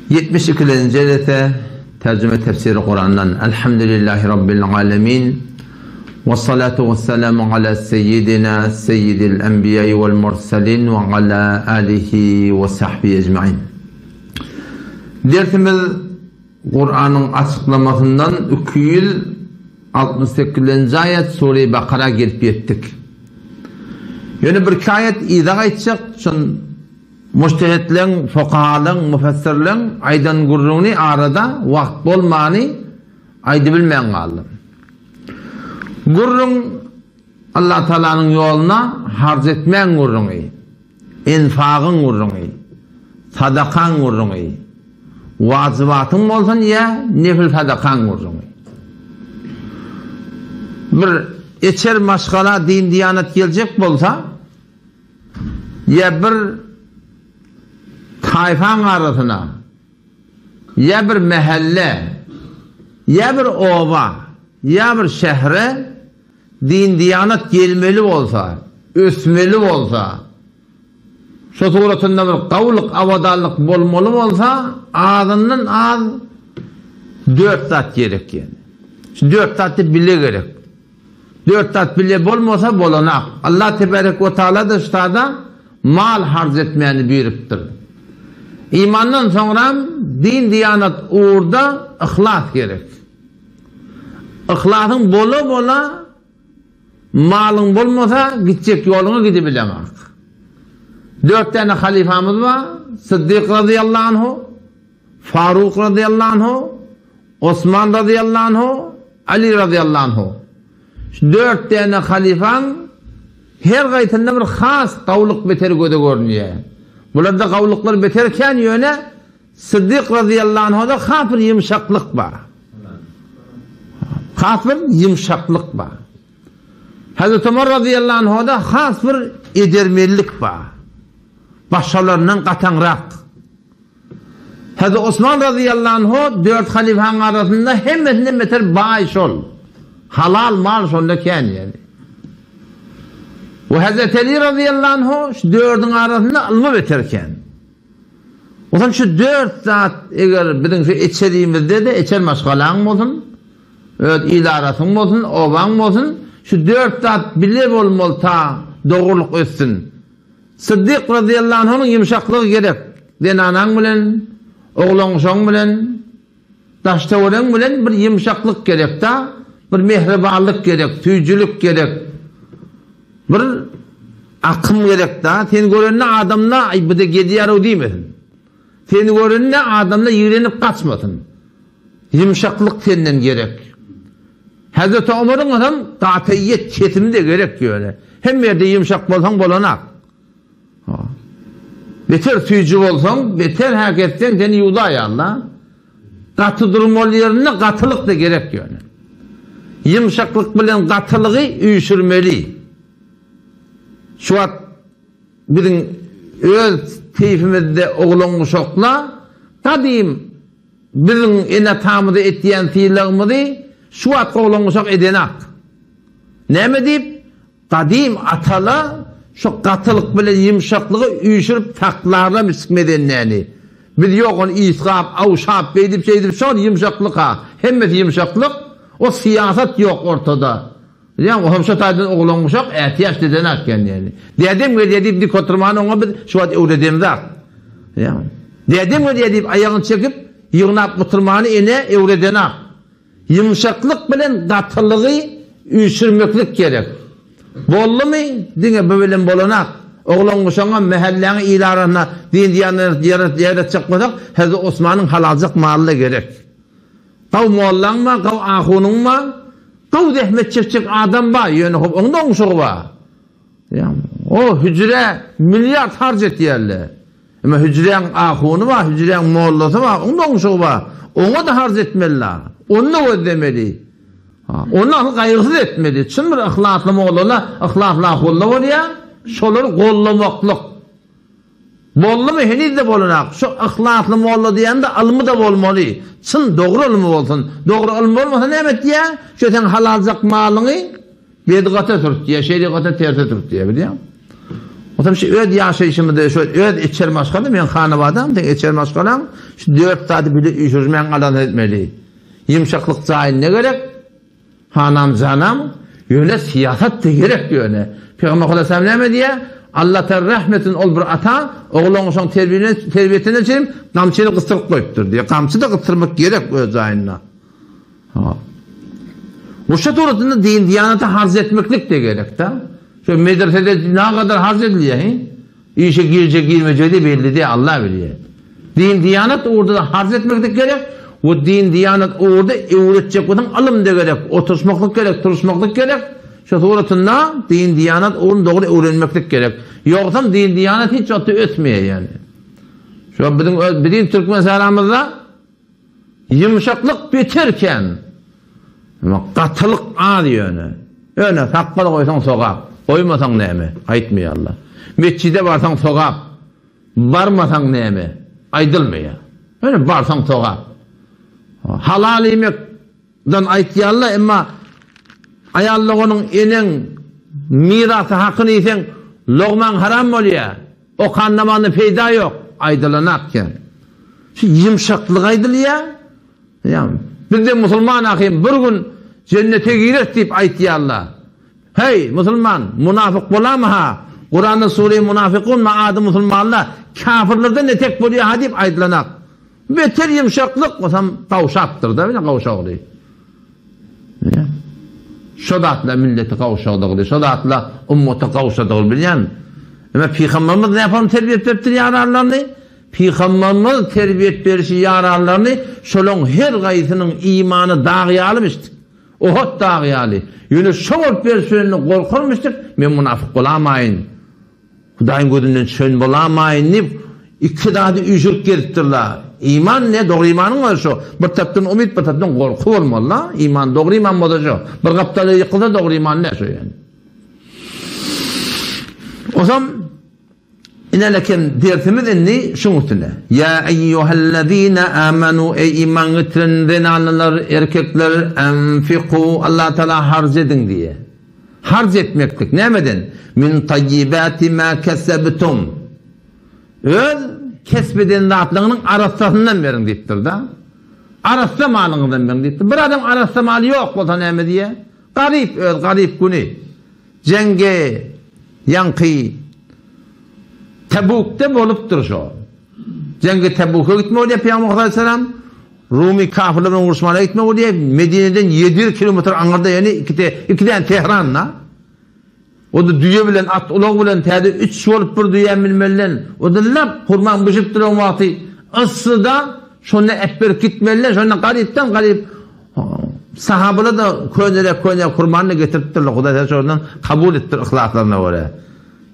72-nji jelse terjime tefsiri Kurandan. Elhamdülillahi Rabbil alemin. Ve salatu ve selamu ala seyyidina seyyidil enbiya vel mursalin ve ala alihi ve sahbihi ecmain. Dersimiz Kur'an'ın açıklamasından 268-nji aýat Sure-i Bakara gelip ýetdik. Ýöne bir iki aýat yza gaýtjak, şon mujtehitleň, fukahalaň, müfessirleň aýdan gürrüňini arada wagt bolmany aýdybilmän galdym. Gürrüň Allah Taalanyň ýoluna harç etmäň gürrüňi, enfagyň gürrüňi, sadakaň gürrüňi, wajybatyň bolsun ýa nefil sadakaň gürrüňi. Bir içer maşgala din-diýanat geljek bolsa, ýa bir taýfaň arasyna, ýa bir mähelle, ýa bir oba, ýa bir şähre din-diýanat gelmeli bolsa, ösmeli bolsa, şo suratynda bir gowulyk, abadanlyk bolmaly bolsa, azyndan az dört zat gerek ýene. Şu dört zat bile gerek. Dört zat bile bolmasa bolanak. Allah tebarek we taala-da şu tada mal harç etmäni buýrupdyr. Imandan soňram din-diýanat ugurda yhlas gerek. Yhlasyň bola-bola malyň bolmasa gitjek ýoluňa gidibileňok. Dört däne halyfamyz bar, Syddyk razyýallahu anhu, Faruk razyýallahu anhu, Osman razyýallahu anhu, Ali razyýallahu anhu. Şu dört däne halyfaň her gaýsynda bir has gawulyk beter göze görünýär. Bularda gawulyklar beter kän ýöne Syddyk razyýallahu anhuda has bir ýumşaklyk bar. Has bir ýumşaklyk bar. Hazreti Omar razyýallahu anhuda has bir edermenlik bar. Başgalaryndan gataňrak. Hazreti Osman razyýallahu anhu dört halyfanyň arasynda hemmesinden beter baý şol. Halal mal şonda kän ýeri. We Hazreti Ali razyýallahu anhu şu dördüň arasynda ylmy beter kän. Onsoň şu dört zat eger biziň şu içerimizde-de içer maşgalaň bolsun, öz il arasyň bolsun, obaň bolsun, şu dört zat bile bolmaly ta dogrulyk össün. Syddyk razyýallahu anhunyň ýumşaklygy gerek. Zenanaň bilen, oglan-uşagyň bilen, daş-töweregiň bilen bir ýumşaklyk gerek-da, bir mähribanlyk gerek, süýjülik gerek. Bir akym gerek-da. Seni görende adamlar, aý bu-da gezýär-ow diýmesin. Seni görende adamlar ýigrenip gaçmasyn. Ýumşaklyk senden gerek. Hazreti Omaryň hem gataýyýet kesimi-de gerek ýöne. Hemme ýerde ýumşak bolsaň bolanak. Beter süýji bolsaň, beter häk etseň seni ýuwdaýarlar. Gaty durmaly ýerinde gatylyk-da gerek ýöne. Ýumşaklyk bilen gatylygy üýşürmeli. Şu wagt biziň öz teýfimizde oglan-uşaklar gadym Biziň ene-atamyza etýän sylagymyzy şu wagtky oglan-uşak edenak. Näme diýip, gadym atalar şu gatylyk bilen ýumşaklygy üýşürip saklarlam içmezendäni. Biz ýok ony ysgap, awşap, beýdip-şeýdip şol ýumşaklyk-a, hemmesi ýumşaklyk, o syýasat ýok ortada. Bilýäňmi, olam şo taýdan oglan-uşak ätiýaç edenak eken diýeli. Dädem gelýär diýip dik oturmany oňa biz şu wagt öwredemzak. Bilýäňmi? Dädem gelýär diýip aýagyny çekip, ýygnap oturmany ene öwredenak. Ýumşaklyk bilen gatylygy üýşürmeklik gerek. Boldumy, diňe bu bilen bolanak. Oglan-uşagyňam mähelläňi il arasynda din-diýanat ýaratjak bolsak, Hezreti Osmanyň halaljak maly-da gerek. Gaw mollaň bar, gaw ahunyň bar, gaw zähmet çekjek adam bar, ýöne hop oň-da oňşugy bar. O hüjrä milliard harç etýärler. Emma hüjräň ahuny bar, hüjräň mollasy bar, oň-da oňşugy bar. Oňa-da harç etmeli-la. Ony-da gözlemeli. Ony asyl gaýgysyz etmeli. Çyn bir yhlasly mollalar, yhlasly ahunlar bolýar, şolary gollamaklyk. Boldumy heniz-de bolanak. Şu yhlasly molla diýende ylmy-da bolmaly. Çyn dogry ylmy bolsun. Dogry ylmy bolmasa näme etýä? Şu seň halaljak malyňy bedgata sürtýä, şerigata terse sürtýä bilýäňmi? Otam şu öz ýaşaýşymyzda şu öz içeri maşgala men hanabadam sen içeri maşgalaň şu dört zady bile üýşürmän alada etmeli. Ýumşaklyk jaýy ne gerek? Hanam janam ýöne syýasat da gerek ýöne. Pygamber Hudaýam näme diýýär? Allah ter rahmetin ol bir ata ogluň şoň terbiýene terbiýesine çenli gamçyny gysdyryp goýupdyr diýýär. Gamçy da gysdyrmak gerek öz jaýynda. Ha. Guşa suratynda din diýanata harç etmeklik de gerek da. Şu medresede ne kadar harç edilýär, he? Işe girjek girmejegi de belli däl, Allah bilýär. Din diýanat ugurda da harç etmeklik gerek. We din diýanat ugurda öwretjek bolsaň ylym da gerek, oturyşmaklyk gerek, turuşmaklyk gerek. Şu suratynda din diýanat ugruny dogry öwrenmeklik gerek. Ýogsam din diýanat hiç wagtda ösmeýär ýani. Şu biziň öz biziň türkmen saramyzda Ýumşaklyk beter kän. Emma gatylyk az ýöne. Ýöne sakgal goýsaň sogap, goýmasaň näme? Aýtmaýarlar. Metjide barsaň sogap, barmasaň näme? Aýdylmaýar. Ýöne barsaň sogap. Halal iýmekden aýtýarlar, emma aýal doganyň, eneň mirasy hakyny iýseň, logmaň haram bolýar. Okan namazynda peýda ýok, aýdylanak kän. Şu ýumşaklyk aýdylýar. Ýa bizde musulman ahym bir gün jennete girer diýip aýtýarlar. Heý, musulman, munafyk bolamy-ha? Kuranda sure Munafykun ma ady musulmanlar kafirlerden etek bolýar-ha diýip aýdylanak. Beter ýumşaklyk bolsam gawşapdyr-da, ine gawşagly. Şo zatlar milleti gawşadygyny, şo zatlar ummaty gawşadygyny bilýän. Emma Pygamberimiz näme terbiýet beripdir ýaranlaryny? Pygamberimiz terbiýet berişi ýaranlaryny şolaň her gaýsynyň imany dag ýalymyşdy. Ohot dagy ýaly. Ýöne şo bolup berişende gorkarmyşdyk, men munafyk bolamaýyn. Hudaýyň gözünden çön bolamaýyn diýip, iki zady üýşürip gezipdirler. Iman ne? Dogry imanyň özi şo. Bir tarapdan umyt, bir tarapdan gorky bolmaly-da. Iman dogry iman bolsa şo. Bir gapdaly ýykylsa dogry iman ne şo ýöne. Osam ineleken dersimiz indi şuň üstüne. Ýa eýýuhellezine amanu eý iman getiren zenanlar, erkekler, enfiku Allah Taala harç ediň diýe. Harç etmeklik nämeden? Min taýýibati ma kesebtum. Öz kesp eden zatlaryňyň arassasyndan beriň diýipdir-de. Arassa malyňyzdan beriň diýipdir. Bir adam arassa maly ýok bolsa näme diýýär? Garyp öz garyp güni. Jeňge ýaňky Tebukde bolupdyr şo. Jeňge Tebuka gitmek bolýar Pygamber sallallahu Rumy kafirler bilen uruşmana gitmek bolýar. Medineden 700 kilometr aňyrda ýani ikide iki däne Tehranda. O-da düýe bilen at ulag bilen täze üç bolup bir düýä münmelinden. O-da lap hurmaň bişip duran wagty yssyda şonda äpberip gitmeliler. Şonda garypdan garyp sahabalar da köneräk köne hurmany getiripdirler. Hudaý Taala şondan kabul etdir yhlaslaryna görä.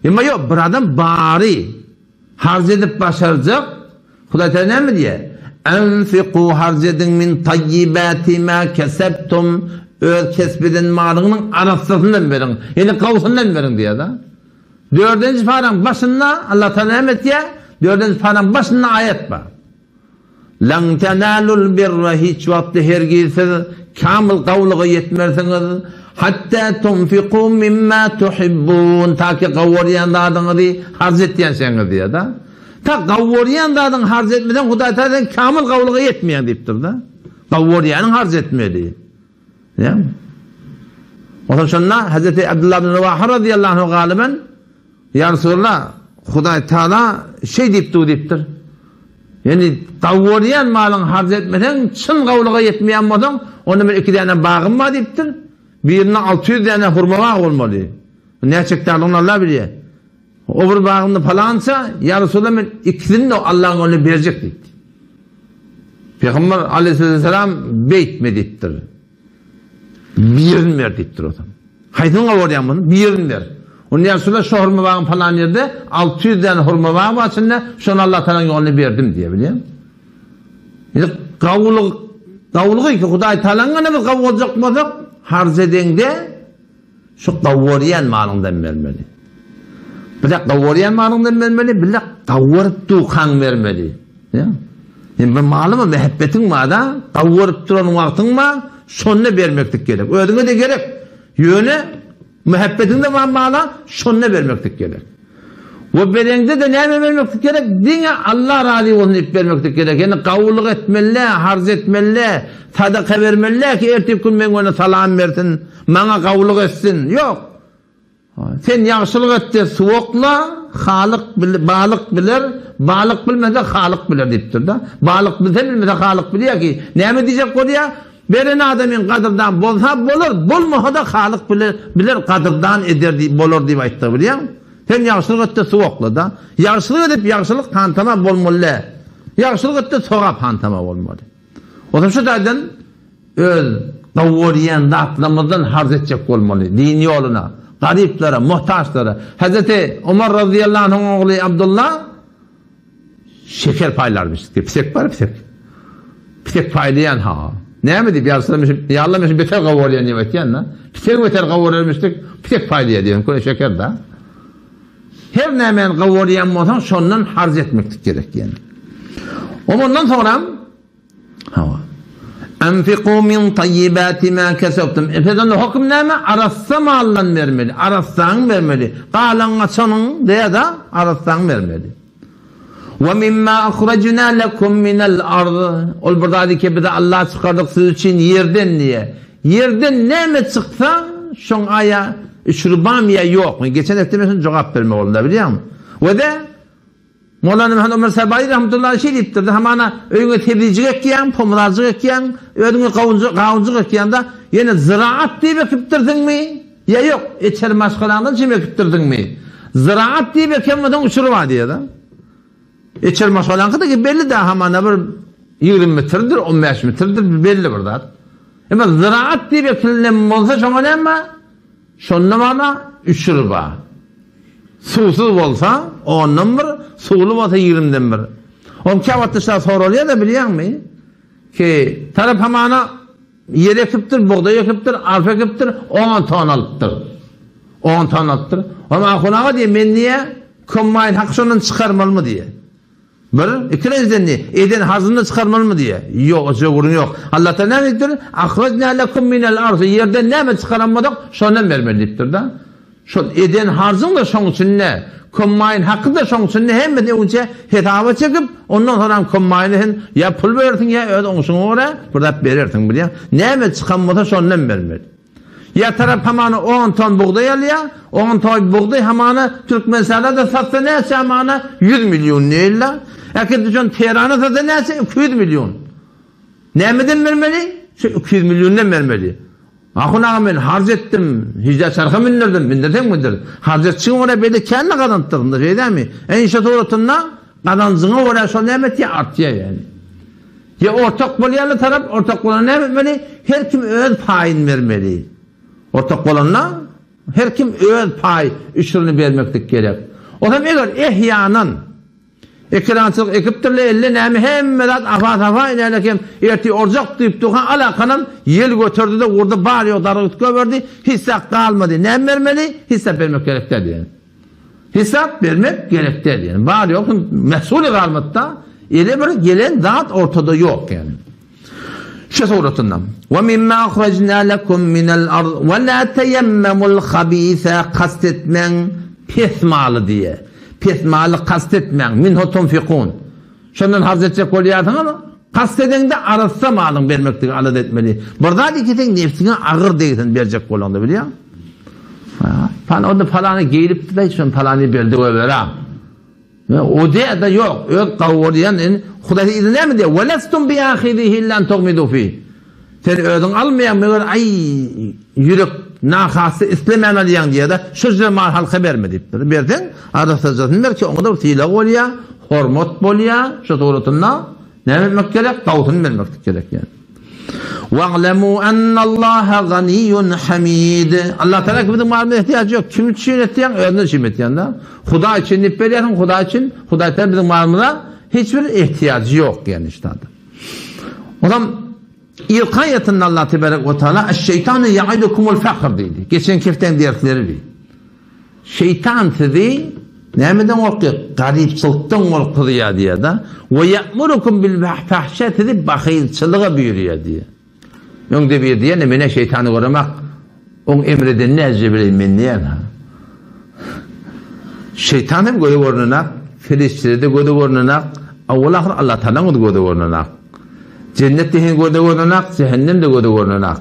Emma ýok bir adam bary Harç edip başarjak, Hudaý Teala näme diýýär? Enfiku harç ediň min taýýibati ma kesebtum öz kesp eden malyňyň arassasyndan beriň, ýagny gowusyndan beriň diýýär-de. Dördünji paraň başynda Allah Teala näme etýär? Dördünji paraň başynda aýat bar. Lan tenalul birra hiç wagtda hergiz siz kamyl gowulyga ýetmersiňiz, hatda tunfiku mimma tuhibbun ta ki gowurýan zadyňyzy harç etýänçäňiz diýýär-de. Ta gowurýan zadyňy harç etmeseň Hudaý Tagala sen kamyl gowulyga ýetmeýäň diýipdir-de. Gowurýanyň harç etmeli. Ýa. Onsoň şonda Hazreti Abdullah ibn Rawaha razyýallahu anhu galyban Ýa Resulallah, Hudaý Taala şeý diýip dur diýipdir. Ýani gawurýan malyňy harç etmeseň, çyn gawulyga ýetmeýän bolsaň, onda men iki däne bagym bar diýipdir. Birinde 600 däne hurma bagy bolmaly. Näçe gektarlygyny Allah bilýär. O bir bagymda palança, ýa Resulallah men ikisini-de Allahyň ýoluna berjek diýipdir. Pygamber aleyhisselam beýtme diýipdir. Birini ber diýipdir o zaman. Haýsyny gawarýaň muny? Birini ber. Onda ýa Resulallah şo hurma bagyň palan ýerde 600 däne hurma bagy bar içinde, şony Allah Tagalaň ýoluna berdim diýýär, bilýäňmi? Indi gawulyk, gawulygy ki Hudaý Tagalaň gana biz gawy boljak bolsak, harç edeňde Şu gowurýan malyňdan bermeli. Bile gowurýan malyňdan bermeli, bile gowuryp dukaň bermeli. Ýa. Indi bir malyma mähebbetiň bar-da, gowuryp duran wagtyň bar, şonda bermeklik gerek. Özüňe-de gerek. Ýöne mähebbetiň de bar mala, şonda bermeklik gerek. We bereňde-de näme bermeklik gerek? Diňe Allah razy bolsun diýip bermeklik gerek. Ýagny gawulyk etmeli, harz etmeli, sadaka bermeli ki ertir gün meň öňüne salam bersin, maňa gawulyk etsin. Ýok. Sen ýagşylyk et-de suw okla, Halyk balyk biler, balyk bilmese Halyk biler diýipdir-de. Balyk bilse bilmese Halyk bilýär ki, näme diýjek bolýar? Beren adamyň gadyrdan bolsa bolar, bolmasa-da Halyk biler, biler gadyrdan eder diýip bolar diýip aýtdygy bilýäňmi? Sen ýagşylyk et-de suw okla-da. Ýagşylyk edip ýagşylyk hantama bolmaly däl. Ýagşylyk et-de sogap hantama bolmaly. Onsoň şu taýdan öz gowy görýän zatlarymyzdan harç etjek bolmaly din ýoluna, garyplara, muhtaçlara. Hezreti Omar razyýallahu anhuň ogly Abdullah şeker paýlarmyş. Pisek bar, pisek. Pisek paýlaýan ha. Näme diýip ýazsalar, ýa Allah men beter gowy görýän diýip aýtýan-da. Pisegi beter gowy görermişdik, pisek paýlaýar diýen, köne şeker-da. Her nämäni gowy görýän bolsaň, şondan harç etmeklik gerek diýen. Ondan soňram hawa. Enfiku min tayyibati ma kasabtum. Efes onda höküm näme? Arassa maldan bermeli, arassaň bermeli. Galan gaçanyň däde arassaň bermeli. Ve mimma ahrajna lekum minel ard. Ol bir zady ki bize Allah çykardyk siz üçin ýerden diýe. Ýerden näme çyksa, şoň aýa üçri barmy ýa ýokmy? Geçen hepde men şuny jogap bermek boldy, bilýäňmi? We de Molana Muhammed Ömer Sabaýy rahmetullahi şeý diýipdir, hamana öýüňe sebzijik ekýäň, pomidorjyk ekýäň, özüňe gawunjyk, gawunjyk ekýäň-de, ýene ziraat diýip ekipdirsiňmi? Ýa ýok, içeri maşgalaňdan çem ekipdirdiňmi? Zyraat diýip eken bolsaň uçury bar diýýär-de. Içeri maşgalaňky-da belli-dä hamana bir 20 metrdir, 15 metrdir belli bir zat. Emma zyraat diýip ekilinen bolsa şoňa näme? Şonda mana uçury bar. Suwsuz bolsa ondan bir, suwly bolsa 20-den bir. Oň käwagtda şa soralýar-da bilýäňmi? Ki tarap hamana Ýer ekipdir, bugdaý ekipdir, arpa ekipdir, on ton alypdyr. On ton alypdyr. Oňa ahun aga diýýär, men diýýär, kombaýn haky şondan çykarmalymy diýýär. Bir, ikilenjiden diýýär, eden harjyny da çykarmalymy diýýär. Ýok, o jöwrüň ýok. Allah Taala näme diýipdir? Ahrajna lekum minel ardy, ýerden näme çykaran bolsak, şondan bermeli diýipdir-de. Şol eden harjyň-da şoň içinde, kombaýn haky-da şoň içinde hemmesini öňünçä hesaba çekip, ondan soňram kombaýna sen ýa pul berersiň, ýa öz oňşuňa görä bir zat berersiň, bilýäň. Näme çykan bolsa şondan bermeli. Ýa tarap hamana on ton bugdaý alýar, on ton bugdaý hamana Türkmenistanda-da satsa näçe hamana 100 million diýilýär. Äkidip şony Tehrana satsa näçe 200 million. Nämeden bermeli? Şu 200 milliondan bermeli. Ahun aga men harç etdim, hijä çarha mündirdim, mündirseň mündür. Harç etşiňe görä beýle kände gazanypdyr, indi şeýdämi? Enşe suratynda gazanjyňa görä şol näme etýär, artýar ýaly. Ýa ortak bolýarlar tarap, ortak bolanda näme etmeli? Her kim öz paýyny bermeli. Ortak bolanda her kim öz paý üşürini bermeklik gerek. Onam eger ehýanan Ekerançylyk ekipdirler, elle näme hemme zat afa-safa inäle kem ertir orjak diýip durka alakanam ýel göterdi-de urdy bar ýok dargyt göberdi, hiç zat galmady. Näme bermeli? Hesap bermek gerek däl diýen. Hesap bermek gerek däl diýen. Bar ýok mähsuly galmady-da, ele bir gelen zat ortada ýok ýani. Şu suratynda Ve mimma ahrajna lekum minel ard ve la teyemmemul habise kast etmäň pes maly diýe. Pes maly kast etmäň. Minhu tunfikun. Şondan harç etjek bolýarsyňyz, kast edeňde arassa malyň bermekligi alada etmeli. Bir zat ikiseň nebsiňe agyr degsin berjek bolaňda bilýäň. Pan onda palany geýlipdi-de, şony palany berdi goýber-ä. O diýýär-de, ýok, öz gawurýan in Hudaý yzy näme diýýär? Ve lestum biahizihi illa an tugmidu fi. Sen özüň almaýaň, meger aý ýürek nahasy islemän alýaň diýýär-de, şu jüre mal halka berme diýipdir. Berseň, arassajasyny ber ki, oňa-da bir sylag bolýar, hormat bolýar, şu suratynda näme etmek gerek? Gawusyny bermeklik gerek ýaly. Wa'lemu ennallaha ganiyyun hamid. Allah Taala biziň malymyza ihtiýajy ýok. Kim üçin etýäň? Özüne üçin etýäň-de. Hudaý üçin diýip berýärsiň, Hudaý üçin. Hudaý Taala biziň malymyza hiç bir ihtiýajy ýok diýen işdada. Onam ilk aýatynda Allah tebarek we taala eş-şeýtanu ya'idukumul fakr diýdi. Geçen hepdäň dersleri bi. Şeýtan sizi nämeden gorkýar? Garypçylykdan gorkuzýar diýýär-de. We ýa'murukum bil fahşa sizi bahylçylyga buýurýar diýýär. Öňde bir diýen, menä şeýtany göremak, oň emr edenini näce bileýin men diýýär. Şeýtan hem göze görnenak, perişdeler-de göze görnenak, owal-ahyr Allatagalaň özi göze görnenak. Jennet-de hem göze görnenak, jähennem-de göze görnenak.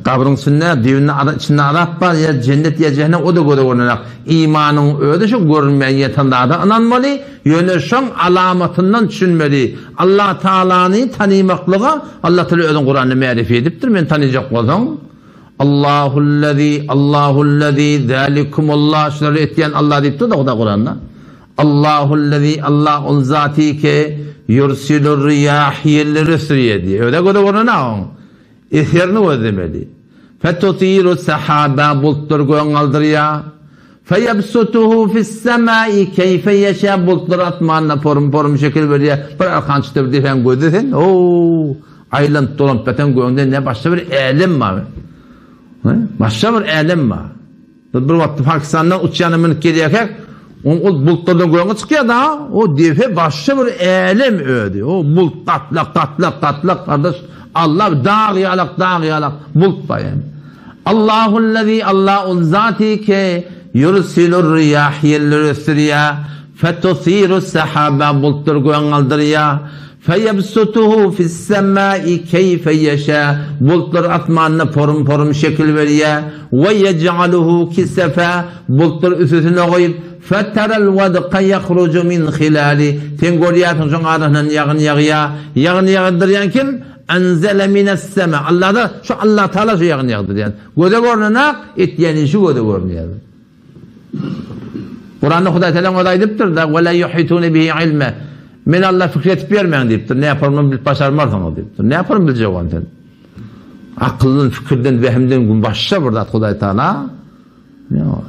Gabryň içinde, düýbünde, içinde azap bar, ýa jennet ýa jähennem o-da göze görnenak. Imanyň özi şu görünmeýän ýatan zada ynanmaly, ýöne şoň alamatyndan düşünmeli. Allatagalany tanymaklyga Allatagala özüni Kuranda märifi edipdir, meni tanyjak bolsaň, Allahullezî, Allahullezî, zâlikumullah, şulary etýän Allah diýipdir-de Hudaý Kuranda. Allahullezî, Allah ol zaty ki, ýursilur-riýah, ýelleri ösdürýär diýýär. Özi-ä göze görnen-ä oň. Eserini gözlemeli. Fetutiru sahaba bultlary göge galdyrýar. Feyebsutuhu fis-semai keýfe ýeşa bultlary asmanda porum-porum şekil berýär. Bir arkan çytyp depäň gözle sen. Ow! Aýlanyp dolanyp ýatan gögüňde ne başga bir älem bar. Başga bir älem bar. Biz bir wagtda Pakistandan uçýana münüp gelýärkäk, oň ol bultlardan göňe çykýar da, o depe başga bir älem özi. O bult gatlak, gatlak, gatlak gardaş. Allah dag ýalak, dag ýalak bult bar ýani. Allahullazi Allah ol zaty ki yursilur riyah ýelleri ösdürýär. Fetusiru sahaba bultlary göňe galdyrýar. Feýebsutuhu fis-semai keýfe ýeşa, bultlar asmanda porum-porum şekil berýär. We ýej'aluhu kisefa, bultlar üstüsine goýup, feteral wadka ýahruju min hilali, sen görýärsiň şoň arasyndan ýagyn ýagýar. Ýagyn ýagdyrýan kim? Enzele mines-sema, Alla-da, şu Allatagala şu ýagyn ýagdyrýan. Göze görnenak, etýän işi göze görünýär. Kuranda Hudaý Teala özi aýdypdyr-da, "Ve la yuhitune bihi ilme." Men Alla pikir etip bermäň diýipdir. Näme yaparym bilip başarmarsyňyz diýipdir. Näme yaparym biljek ony sen? Akyldan, fikirden, wehimden gün başga bir zat Hudaý Teala.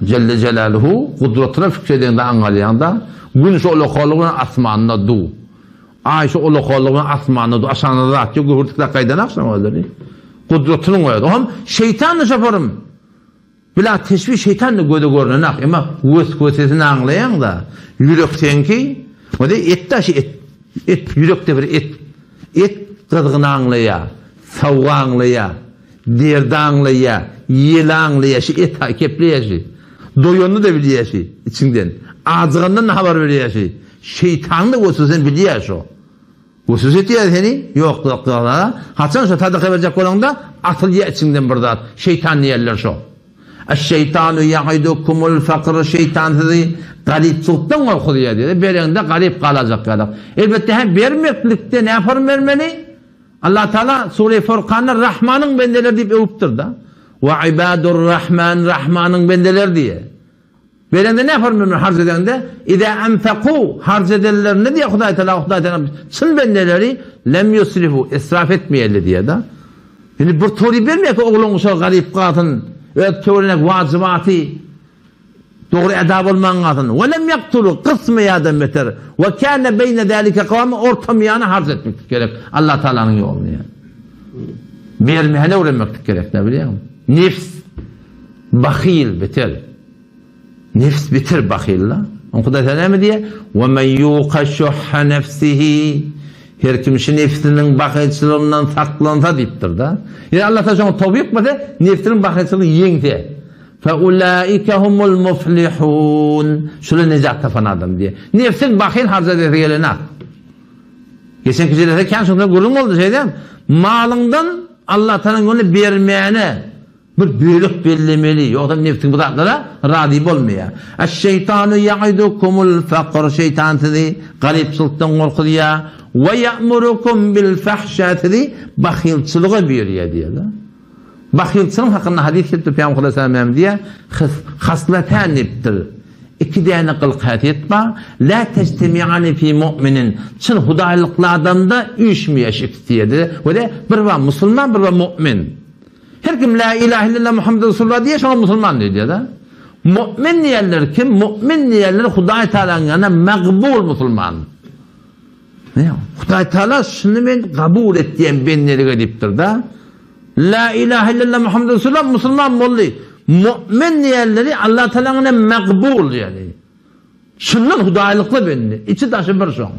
Celle Celaluhu gudratyna fikir edeňde aňalýaňda, gün şu ulakalygy bilen asmanda du. Aý şu ulakalygy bilen asmanda du. Aşagynda zat ýok, göwürtikläp gaýdan akşam özleri. Gudratynyň özi. Oňam şeýtan da şoparym. Bila teşbih şeýtan-da göze görnenak, emma wes-wesesini aňlaýaň-da, ýürek seňki, o-da et daşy et, et, ýürekde bir et, et gyzgyny aňlaýar, sowugy aňlaýar, derdi aňlaýar, ýeli aňlaýar, şi et kepleýär şi, doýanyny-da bilýär şi içiňden, ajygandan-da habar berýär şi, şeýtanyň-da wes-wesesini bilýär şo. Weswese etýär seni, ýokluklara. Haçan şo sadaka berjek bolaňda, atylýar içiňden bir zat. Şeýtan diýerler şo. Eş-şeýtanu ýa'idukumul fakr, şeýtan sizi garypçylykdan gorkuzýar diýýär. Bereňde garyp galajak ýaly. Elbetde hä bermeklikde nähorm bermeli? Allah Taala Sure Furkanda Rahmanyň bendeleri diýip öwüpdir-de. Wa ibadur Rahman, Rahmanyň bendeleri diýýär. Berende näme hormatly harç edende? Iza anfaqu harç edenlerinde diýýär Hudaý Taala, Hudaý Taala çyn bendeleri lem yusrifu israf etmeýärler diýýär-de. Indi bir tory bermeýär ki oglan uşak garyp galsyn, öz töweregine wajybaty dogry eda bolman galsyn. We lem yaktulu gysmaýar-da beter. We kana beýne zalika kawama orta miýany harç etmeklik gerek Allah Taalanyň ýolunda ýa. Bermäni öwrenmeklik gerek näme bilýäňmi? Nefs Bahyl beter. Nefs beter bahyl-da. Oň Hudaý Taala näme diýýär? Wa men yuqa şuhha nefsihi. Her kim şu nefsiniň bahylçylygyndan saklansa diýipdir-de. Ýa Allah Taala şoňa towfyk berse, nefsiniň bahylçylygyny ýeňse. Fe ulaika humul muflihun. Şular nejat tapan adam diýýär. Nefsiň bahyl harja edesi gelenak. Geçenki jelese kän şonda gürrüň boldy şeýdem. Malyňdan Allah Taalanyň ýoluna bermäne Bir bölek bellemeli, ýogsam nebsiň bu zatlara razy bolmaýar. Eş-şeýtanu ýa'idukumul fakr, şeýtan sizi garypçylykdan gorkuzýar, we ýa'murukum bil fahşa, sizi bahylçylyga buýurýar diýýär. Bahylçylyk hakynda hadys gelipdir, Pygamber sallallahu aleyhi ve sellem diýýär, haslatan diýipdir. Iki däne gylyk-häsiýet bar, la tejtemi'ani fi mu'minin, çyn hudaýlykly adamda üýşmeýär şu ikisi diýýär. We-de bir bar musulman, bir bar mu'min. Her kim Lä ilahe illallah Muhammed Resulullah diýýär, şoňa musulman diýilýär-de. Mu'min diýenler kim? Mu'min diýenler Hudaý Taalanyň ýanynda magbul musulman. Ne? Hudaý Taala şuny men kabul et diýen bendelige diýipdir-de. Lä ilahe illallah Muhammed Resulullah musulman boldy. Mu'min diýenleri Allah Taalanyň ýanynda magbul diýeni. Şundan hudaýlykly bende. Içi daşy bir şoň.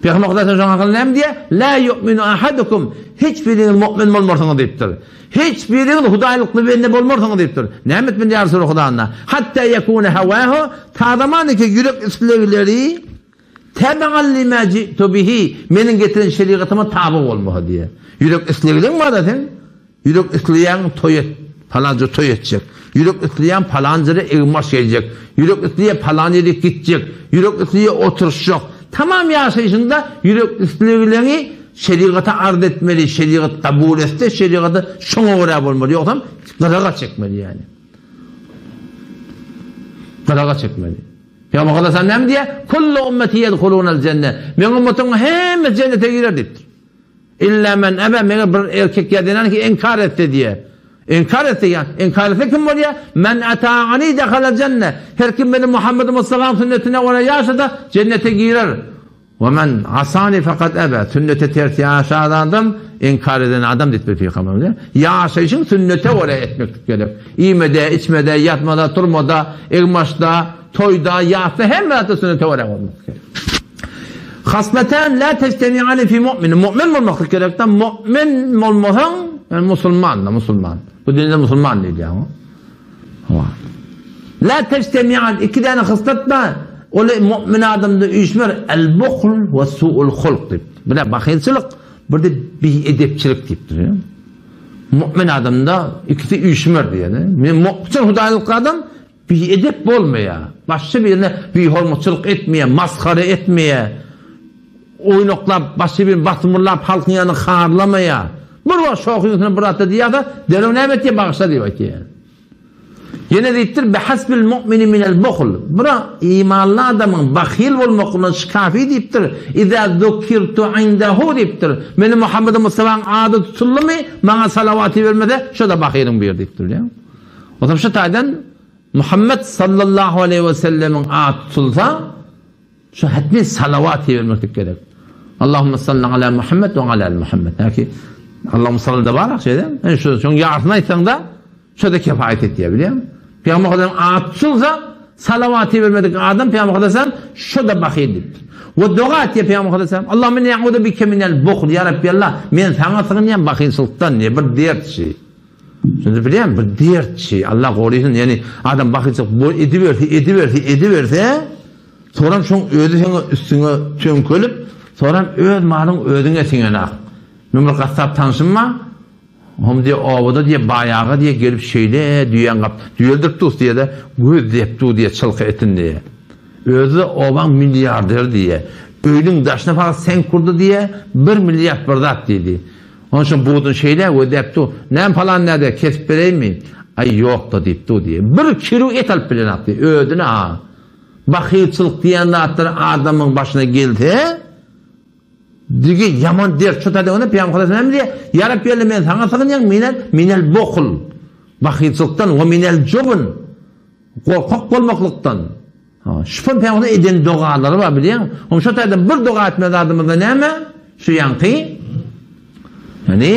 Pygamber Hudaý şoň hakynda näme diýýär? La yu'minu ahadukum. Hiç biriňiz mu'min bolmarsyňyz diýipdir. Hiç biriňiz hudaýlykly bende bolmarsyňyz diýipdir. Näme etmeli ýa Resulallah Hudanda? Hatta yekune hawahu, ta zaman ki ýürek islegleri tebe'an lima ji'tu bihi, meniň getiren şerigatyma taby bolmasa diýýär. Ýürek islegliň bar-da sen? Ýürek isleýäň toý et, palança toý etjek. Ýürek isleýäň palan ýere egin-baş geýjek. Ýürek isleýär palan ýere gitjek. Ýürek isleýär oturyşjak. Tamam ýaşaýşyňda ýürek islegleňi şerigata arz etmeli, şerigat kabul etse şerigata şoňa görä bolmaly, ýogsam gyraga çekmeli ýaly. Gyraga çekmeli. Pygamber Aleyhisselam näme diýýär? Kullu ummeti yedhulunal jenne. Meň ummatymyň hemmesi jennete girer diýipdir. Illa men ebe, meger bir erkek ýa zenan ki inkar etse diýýär. Inkar etse ýa, inkar etse kim bolýar? Men ata'ani dehalel jenne. Her kim meni Muhammed Mustafa'nyň sünnetine görä ýaşasa, jennete girer. We men asani fakat ebe. Sünnete ters ýaşan adam, inkar eden adam diýipdir Pygamberimiz. Ýaşaýşyň sünnete görä etmeklik gerek. Iýmede, içmede, ýatmada, turmada, egin-başda, toýda, ýasda hemme zatda sünnete görä bolmak gerek. Haslatan la tejtemi'ani fi mu'min. Mu'min bolmaklyk gerekde. Mu'min bolmasaň, yani musulman da musulman. Bu dinde musulman diýilýär. Hawa. La tejtemi'an iki däne haslat bar. Ol mu'min adamda üýşmer el buhl we su'ul hulk diýip. Bir de bahylçylyk, bir de biedepçilik diýipdir. Mu'min adamda ikisi üýşmer diýýär. Men mu'min hudaýlyk adam Biedep bolmaýar. Başga birine bihormatçylyk etmeýär, masgara etmeýär. Oýnaklap, başga birini basymyrlap, halkyň ýanynda harlamaýar. Bir wagt şohyň üstüne bir zatlar diýýärse, derrew näme etýär? Bagyşla diýip aýtýar. Ýene diýipdir, Bihasbil mu'mini minel buhl. Bir imanly adamyň bahyl bolmaklygyndan şikafi diýipdir. Iza zukirtu indehu diýipdir. Meni Muhammedi Mustafanyň ady tutuldymy, maňa salawat ibermese, şo-da bahylyň biri diýipdir. Onsoň şu taýdan Muhammet sallallahu aleýhi we sellemiň ady tutulsa, şu hetmi salawat ibermeklik gerek. Allahumma salli ala Muhammed we ala ali Muhammed. Ýa-ki Allahumma salli da bar şeýle. Yani şu şoň ýarsyny aýtsaň-da, şo-da kifaýet etýär, bilýäňmi? Pygamber Hudaýyň ady tutulsa, salawat ibermedik adam Pygamber Hudaýdan şo-da bahyl diýipdir. We doga etýär Pygamber Hudaýdan, Allahumma inni a'udu bike minel buhl, ýa Rabbi Allah, men saňa sygynýan bahylçylykdan diýip bir dert şi. Şuny bilýän bir dertçi, Allah gorysyn, ýani adam bakyjak bu ediberse, ediberse, ediberse, soram şoň özi seňe üstüňe töňkelip, soram öz malyň özüňe siňenak. Men bir gassap tanşym bar, hom diýe obada diýe baýaga diýe gelip şeýle düýäň gap, düýeldirip dus diýe-de, göz dep du diýe çylka etin diýe. Özi-de obaň milliarderi diýe. Öýüniň daşyna fakat seňk gurdy diýe, bir milliard bir zat diýdi. Onuň üçin buduny şeýle gözläp dur. Näme palan näde, kesip bereýinmi? Aý, ýok-da diýip dur diýýär. Bir kilo et alyp bilenok diýýär. Özüne-ha. Bahylçylyk diýen zatlar adamyň başyna gelse, digi ýaman dert. Şu taýda onda Pygamber sallallahu näme diýýär? Ýa Rabbi Alla men saňa sygynýan minel minel buhl. Bahylçylykdan we minel jubn. Gorkak bolmaklykdan. Şupan pygamberimiziň eden dogalary bar bilýäňmi? Oň şo taýda bir doga etmeli zadymyzda näme? Şu ýaňky ýani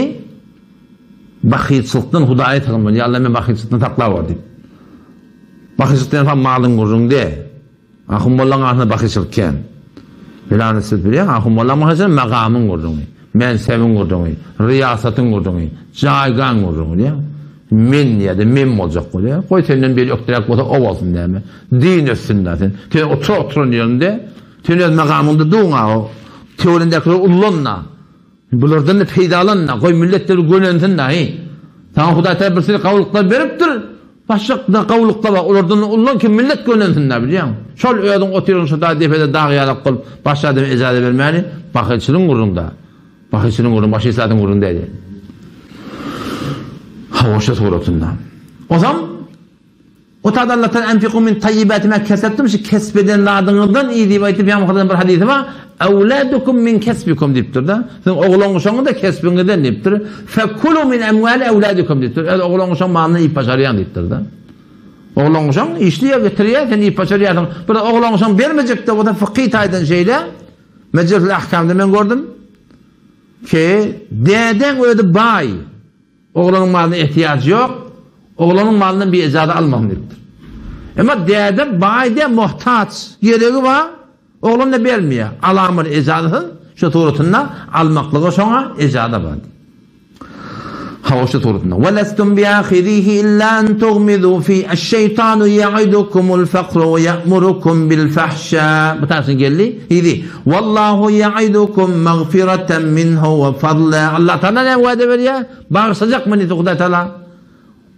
bahylçylykdan Hudaýa sygynmaly. Ýa Allah meni bahylçylykdan saklap ber diýip. Bahylçylyk diýen soň malyň gürrüň däl. Ahun mollaň arasynda bahylçylyk kän. Bilany siz bilýäň, ahun mollaň bahylçylygy magamyň gürrüňi, mensebiň gürrüňi, ryýasatyň gürrüňi, jaýgaň gürrüňi bilýäň. Men diýýär-de, men boljak bolýar. Goý senden biri ökderäk bolsa, o bolsun näme. Din össün-dä sen. Sen otur oturan ýeriňde, sen öz magamyňda duň-a, töwereňdäkileri ullan-da. Bulardan-da peýdalan-da, goý millet-de bir gönensin-dä, heý. Saňa Hudaý Tagala bir sürü gawulyklar beripdir, başga-da gawulyklar bar, olardan-da ullan ki, millet gönensin-dä, bilýäňmi? Şol özüň otyryn şu dag depede dag ýalak bolup, başga adama ejaza bermäni, bahylçylygyň gürrüň-dä. Bahyçynyň gürrüňi, başga hiç zadyň gürrüňi däl. Hawa, şo suratynda. Ozam O taýda Allah Taala enfiku min tayyibati ma kesebtum şu kesp eden zadyňyzdan iý diýip aýdyp ýa Muhammed bir hadysy bar. Awladukum min kesbikum diýipdir-de. Siziň oglan-uşagyňyz da kesbiňizden diýipdir. Fekulu min amwali awladikum diýipdir. Öz oglan-uşagyň malyndan iýip başarýaň diýipdir-de. Oglan-uşagyň işleýär, getirýär, sen iýip başarýarsyň. Bir oglan-uşagyň bermejek-de bolsa fykhy taýdan şeýle. Mejlisül Ahkamda men gördüm ki, dädeň özi baý, oglanyň malyna ehtiýajy ýok, oglanyň malyndan bir ejaza almasyn diýipdir. Emma däde baý däl, muhtaç, geregi bar. Oglan-da bermeýär. Alamyr ejazasyz şu suratynda almaklyga şoňa ejaza bar. Hawa şu suratynda. Ve lestum biahizihi illa en tugmizu fi eş-şeýtanu ýaidukumul fakra we ýa'murukum bil fahşa. Bu taýsyny geldi. Yzy. Wallahu ýaidukum magfiratan minhu we fadla. Allah Taala näme wada berýär? Bagyşlajak meni Hudaý Taala.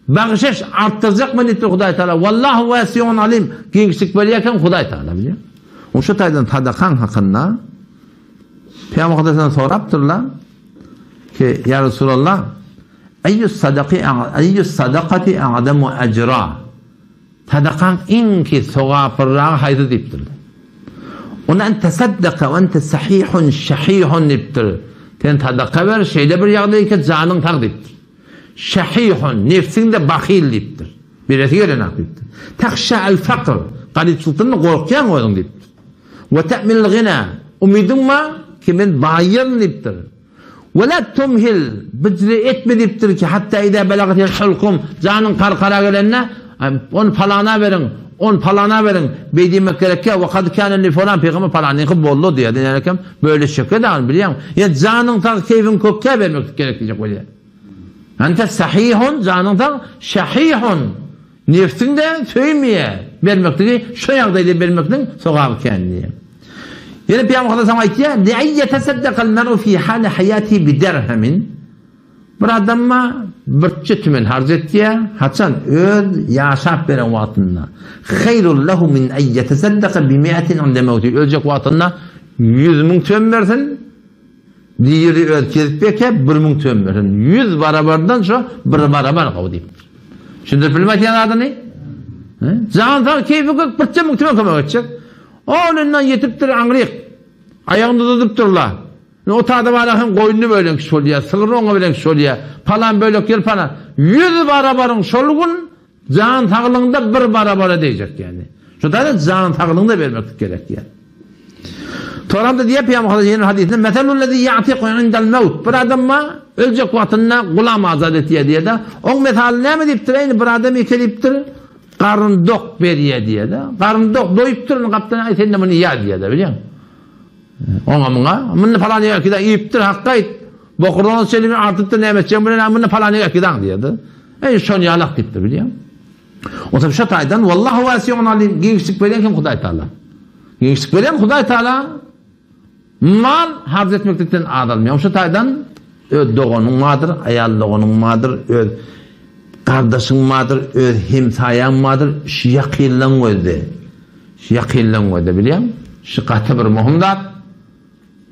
Bagşyş artdyrjakmy diýipdir Hudaý Taala. Wallahu wasiun alim. Giňişlik berýärken Hudaý Taala bilýär. O şu taýdan sadakaň hakynda Pygamber Hudaýdan sorapdyrlar ki, Ýa Resulallah, eýýus sadaki eýýus sadakati a'zamu ejra. Sadakaň iň ki sogaplyragy haýsy diýipdirler. Onda en tasaddaka we ente sahihun şahihun diýipdir. Sen sadaka ber şeýle bir ýagdaý ki janyň sag diýipdir. Şahihun, nebsiň-de bahyl diýipdir. Beresi gelenok diýipdir. Tahşa al-fakr, garypçylykdan-da gorkýaň özüň diýipdir. We te'milul gina, umydyň bar ki men baýaryn diýipdir. We la tumhil, bijre etme diýipdir ki hatta iza belagatil hulkum, janyň karkara gelende, ony palana beriň, ony palana beriň, beý diýmek gerekýä, we kad kana li falan, pygamber palanyňky boldy diýýär. Diýen eken, bölüşjekler dagyny bilýäň. Ýa janyň sag, keýpiň kökkä bermeklik gerek diýjek bolýar. Ente sahihun, janyň sag, şahihun, nebsiň-de söýmeýär bermekligi, şo ýagdaýda bermekligiň sogaby kän diýýär. Ýene Pygamber sallallahu aleyhi ve sellem aýtýar, Li yetesaddakal mer'u fi hali hayatihi bi derhemin. Bir adama birçe tümen harç etýär, haçan öz ýaşap beren wagtynda. Haýrul lehu min en yetesaddaka bi mi'atin inde mewti. Öljek wagtynda 100 müň tümen bersin, Diri öz kesip eke 1000 tümen bersin. 100 barabardan şo bir barabar gowy diýipdir. Düşündirip bilmän aýtýan zadyny? Jan sag keýpi kök birçe müň tümen kömek etjek. Ol ýetipdir aňryk. Aýagyny uzadypdyrlar. O tada bara hem goýnuny bölen kişi bolýar, sygryny oňa beren kişi bolýar. Palan bölek ýer palan. 100 barabaryň şol gün jan saglygyňda bir barabara degjek ýani. Şo taýda jan saglygyňda bermeklik gerek diýýär. Toramda diýýär Pygamber Muhammed ýene hadysynda meselul lezi ya'tiqu indel mewt. Bir adam bar, öljek wagtynda gulam azat etýär diýýär-de. Oň mesaly näme diýipdir? Eýni bir adam eke diýipdir. Garyn dok berýär diýýär-de. Garyn dok doýupdyr, indi gapdan aý sen-de muny ýa diýýär-de, bilýäňmi? Oňa muňa, muny falan ýere äkidäň, iýipdir, hakda aýt. Bokurdagyna çenli artypdyr, näme etjegini bilen, muny falan ýere äkidaň diýýär-de. Eý, şony ýalak diýipdir, bilýäňmi? Onsoň şo taýdan Wallahu wasiun alim, giňişlik berýän kim Hudaý Taala. Giňişlik berýän Hudaý Taala mal harç etmeklikden azalmaýar. Şo taýdan öz doganyň bardyr, aýal doganyň bardyr, öz gardaşyň bardyr, öz hemsaýaň bardyr, şu ýakynlaň gözde. Şu ýakynlaň gözde bilýäň? Şu gaty bir möhüm zat.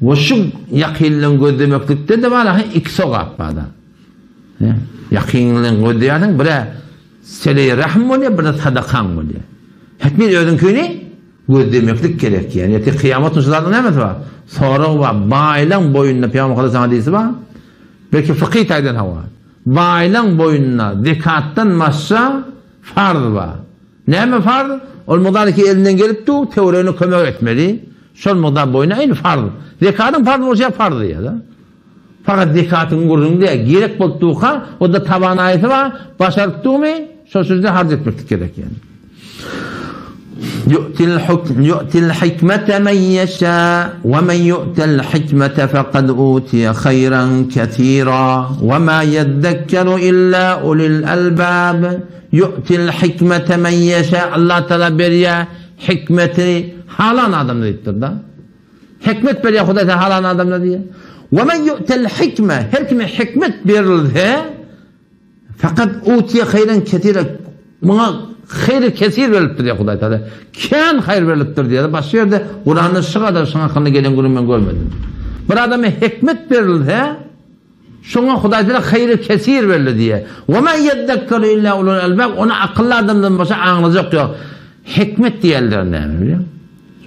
We şu ýakynlaň gözlemeklikde-de bar, ha iki sogap bar-da. Ýakynlaň gözleýärsiň, bir-ä seleý rahm bolýar, bir-de sadakaň bolýar. Hetmin özüňkini gözlemeklik gerek ýa. Ertir kyýamat gün şu zadyň nämesi bar? Sorag bar. Baýlaň boýunda Pygamber Muhammet hadysy bar. Belki fykyh taýdan hawa. Baýlaň boýunda zekatdan başga farz bar. Näme farz? Ol mugdar ki elinden gelip dur, töweregine kömek etmeli. Şol mugdar boýuna eýni farz. Zekatyň farz bolşy ýaly farz diýýär-de. Fakat zekatyň gürrüňi däl, gerek bolup durka, onda tawanaýysy bar, başaryp durmy, şol sözde harç etmeklik gerek ýaly. Yu'til hukm yu'til hikmete men yeşâ ve men yu'tel hikmete fekad utiye hayran kesira ve ma yezzekkeru illa ulil elbab Yu'til hikmete men yeşâ Allah Teala berýär hikmeti halan adamlara diýipdir-de. Hikmet berýär Hudaý Teala halan adamlara diýýär. Ve men yu'tel hikme her kime hikmet berilse fakat utiye hayran kesira muňa haýry kesir berilipdir diýýär Hudaý Teala. Kän haýyr berilipdir diýýär. Başga ýerde Kuranda şu gadar şuň hakynda gelen gürrüň men görmedim. Bir adama hikmet berilse Şoňa Hudaý Teala haýry kesir berdi diýýär. Wa ma ýezzekkeru illa ulul albab, ony akylly adamdan başga aňlajak ýok. Hikmet diýenleri näme bilýäň?